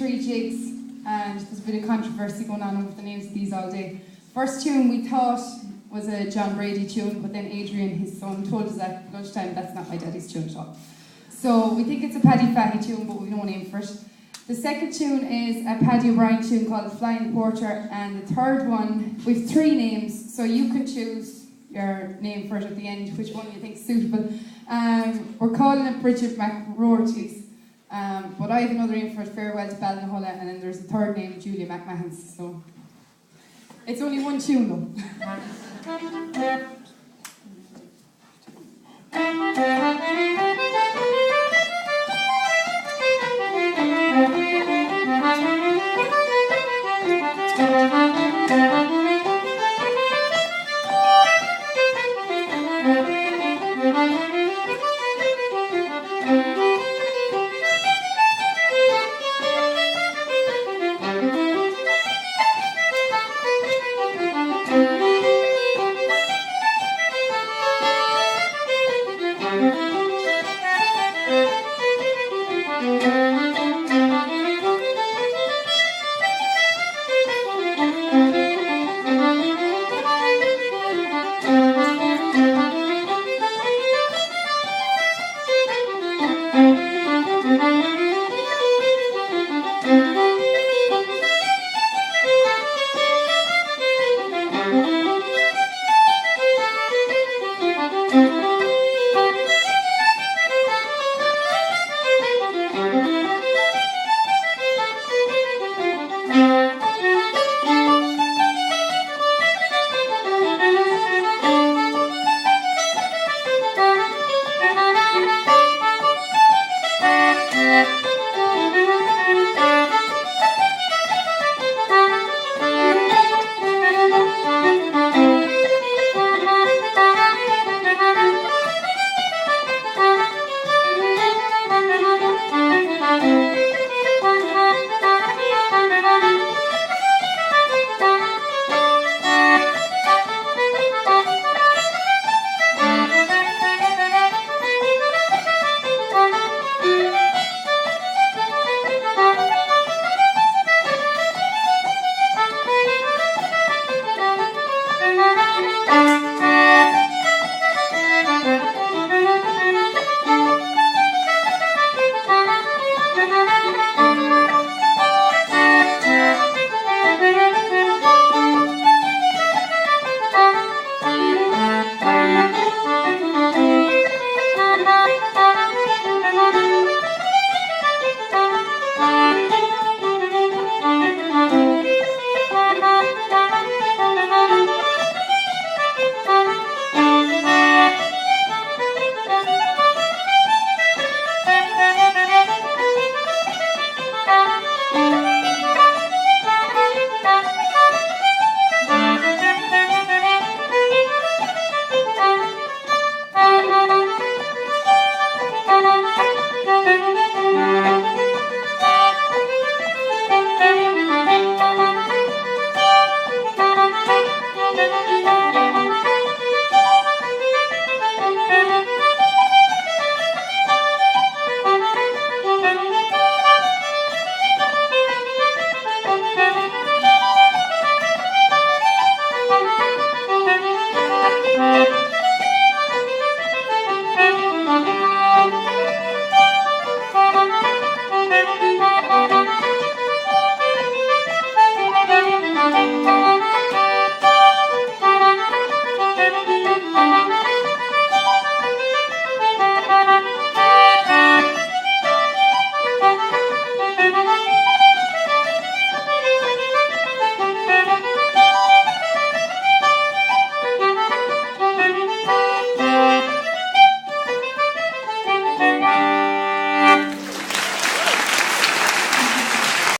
3 jigs and there's a bit of controversy going on over the names of these all day. First tune we thought was a John Brady tune, but then Adrian, his son, told us at lunchtime that's not my daddy's tune at all. So we think it's a Paddy Fahey tune, but we've no name for it. The second tune is a Paddy O'Brien tune called Flying Porter, and the third one, we've 3 names, so you can choose your name for it at the end, which one you think is suitable. Um, we're calling it Bridget McRoarty's, um, but I have another name for it, Farewell to Ballinahulla, and then there's a third name, Julia McMahon's, so it's only one tune though.